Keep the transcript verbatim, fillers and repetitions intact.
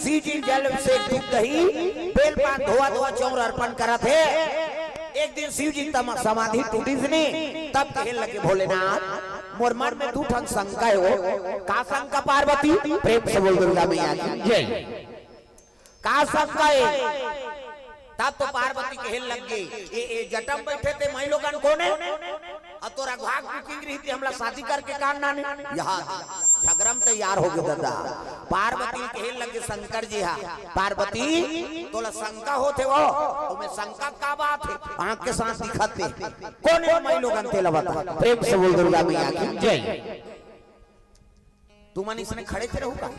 शिव जी जल से दूध दही, बेल पान, धोवा धोवा चाउर अर्पण करत हे। एक दिन शिव जी तम समाधि टूटिस नी, तब कहे लगे, "भोलेनाथ, मोर मन में दू ठन शंका हे हो।" "का शंका पार्वती?" प्रेम से बोल दुर्गा मैया की। जय। "का शंका हे?" तब तो पार्वती कहे लग गई, "ये, ये जटा म बैठे ते माईलोगन कोन हे? अउ तोर अघवा के booking रहिस ते हमला शादी करके का नाने?" यहाँ झगरा म तैयार हो गे दादा। पार्वती कहे लगे शंकर जी हा, "पार्वती, तोला शंका होत हे वो? तुम्हें शंका का बात हे? आँख के साथ दिखत हे। कोन हे माईलोगन, तेला बता।" प्रेम से बोल दुर्गा मैया की जय। तुमन इसने खड़े थे रहू का?